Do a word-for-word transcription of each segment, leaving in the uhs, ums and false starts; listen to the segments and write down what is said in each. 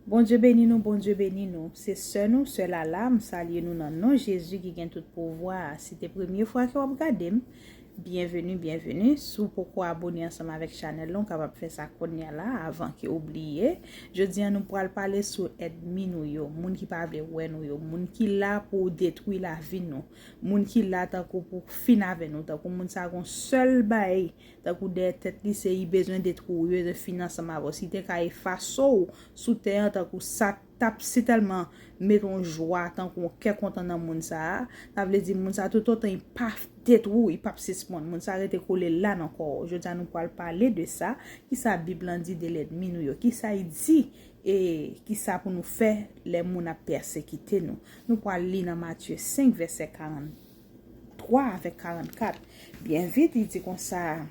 Bondye beni nou, Bondye beni nou. Se sè nou, sè Lala, m salye nou nan non Jezi ki gen tout pouvwa. Si te premye fwa ke w ap gade m, byenveni, byenveni. Si w poko abone ansanm avèk chanèl la, w kapab fè sa kounye a la, avan ke w bliye. Jodi a, nou pral pale sou ènmi nou yo, moun ki pa vle wè nou yo, moun ki la pou detwi lavi nou, moun ki la tankou pou fin avè nou, tankou moun sa gon sèl bay, tankou dèyè tèt li, se li bezwen detwi w, li bezwen fin ansanm avè w. Si te ka efase w sou tè an, tankou sa t ap sitèlman met yon jwa, tankou yon kè kontan nan moun sa a, sa vle di moun sa a, toutotan li pa detwi w, li p ap sispann. Moun sa a rete kole la nan kò w. Jodi a, nou pral pale de sa, kisa Bib lan di de lènmi nou yo, kisa li di, e kisa pou nou fè lè moun ap pèsekite nou. Nou pral li nan Matye senk, vèsè karant twa avèk karannkat. Byen vit, li di konsa,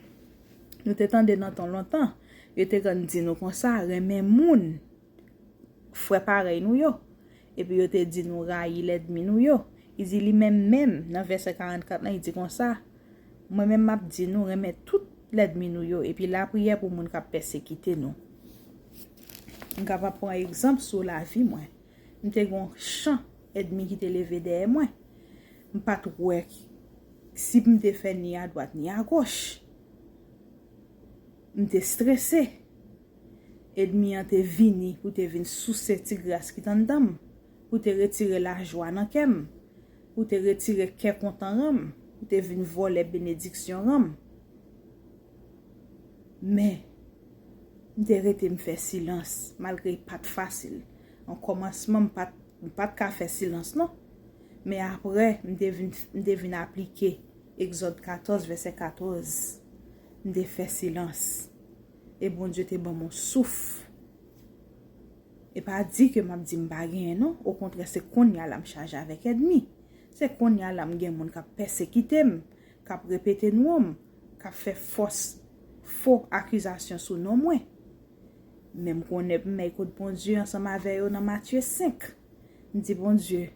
nou te tande nan tan lontan, yo te konn di nou konsa, renmen moun, frè parèy nou yo. Epi yo te di nou rayi lènmi nou yo. Li di li menm menm, nan vèsè karannkat lan, li di konsa, mwen menm m ap di nou renmen tout lènmi nou yo, epi lapriyè pou moun k ap pèsekite nou. M kapab pran egzanp sou lavi mwen. M te gen yon chan ènmi ki te leve dèyè mwen. M pa t wè si m te fè ni adwat ni agoch. M te strese. Ènmi an te vini pou te vin souse ti gras ki t anndan m, pou te retire lajwa nan kè m, pou te retire kè kontan an m, pou te vin vòlè benediksyon an m. Men, m te rete m fè silans, malgre li pa t fasil. An kòmansman, m pa t, m pa t ka fè silans non. Men apre, m te vin, m te vin aplike Egzòd katòz, vèsè katòz. M te fè silans. E Bondye te ban m yon souf. E pa di ke m ap di m pa genyen non. Okontrè, se kounye a la m chaje avèk ènmi. Se kounye a la m gen moun k ap pèsekite m, k ap repete non m, k ap fè fòs, fo akizasyon sou non mwen. Men m konnen m mèy kot Bondye ansanm avè yo nan Matye senk. M di, Bondye,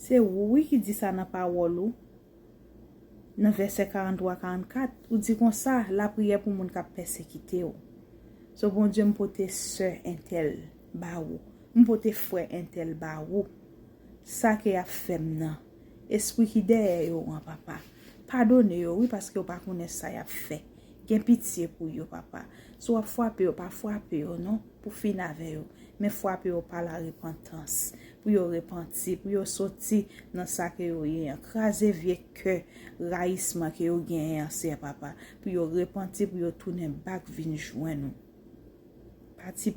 se ou wi ki di sa nan pawòl ou. Nan vèsè karant twa, karant kat, ou di konsa, lapriyè pou moun k ap pèsekite w. So, Bondye, m pote sè entèl ba ou. M pote frè entèl ba ou. Sa ke y ap fè m nan. Espri ki dèyè yo an, papa. Padone yo, wi, paske yo pa konnen sa y ap fè. Gen pitye pou yo, papa. Si w ap frape yo, pa frape yo, non, pou fin avè yo. Men frape yo pa larepantans. Pou yo repanti, pou yo soti nan sa ke yo ye an. Kraze vye kè rayisman ke yo genyen an, Seyè papa. Pou yo repanti, pou yo tounen bak vin jwenn ou. Pati